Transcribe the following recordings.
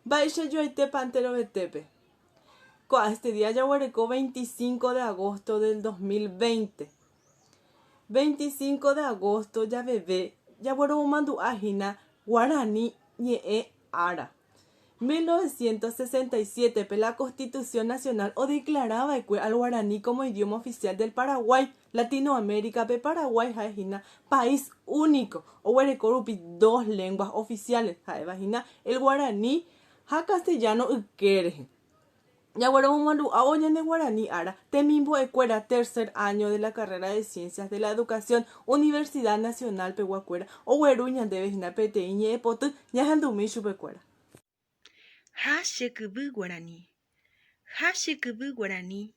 Mba'eichajoaitépa enterovetépe? Ko'ã este día jaguereko 25 de agosto del 2020. 25 de agosto javeve jagueromandu'a hína Guarani ñe'ẽ ára. 1967-pe la Constitución Nacional odeclara va'ekue al guaraní como idioma oficial del Paraguay, Latinoamérica-pe Paraguay ha'e hína país único oguereko rupi dos lenguas oficiales, ha'éva hína el guaraní ha castellano yke rehe. Jagueromomandu'ávo ñane guarani ára temimbo'ekuéra tercer año de la carrera de Ciencias de la Educación Universidad Nacional peguakuéra ogueru ñandéve hína peteĩ ñe'ẽpoty ñahendumi chupekuéra. Ha che kyvy guarani. Ha che kyvy guarani,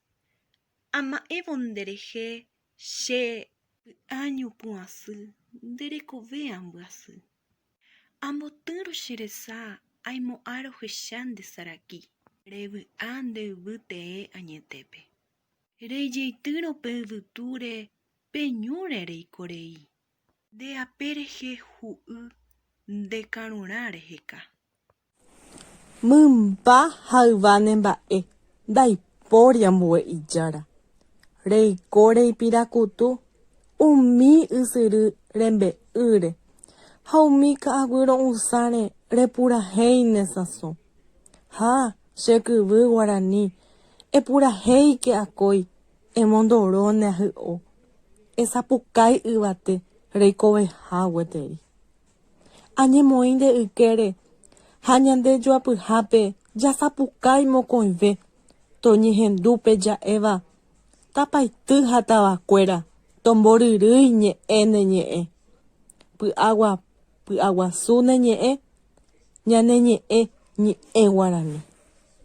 ama'ẽvo nderehe che py'a ñupu'ãsy, nde rekove ambyasy. Ambotýrõ che resa aimo'ã rohecha nde saraki. Revy'a nde yvy tee añetépe. Rejeitýrõ pe yvytúre pe ñúre reiko rei. Nde ape rehe hu'y nde karurã reheka. Mymba ha yva ne mba'e, ndaipóri ambue ijára. Reiko reipirakutu umi ysyry rembe'ýre ha umi ka'aguy ro'ysãre repurahéi ne sãso. Ha, che kyvy guarani, epurahéike akói, emondoro ne ahy'o, esapukái yvate reikoveha gueteri. Añemoĩ nde ykére ha ñande joapyhápe jasapukái mokõive, toñehendu pe ja'éva, tapaity ha tavakuéra, tomboryrýi ñe'ẽ ne ñe'ẽ. Py'aguasu ne ñe'ẽ, ñane ñe'ẽ ñe'ẽ guarani.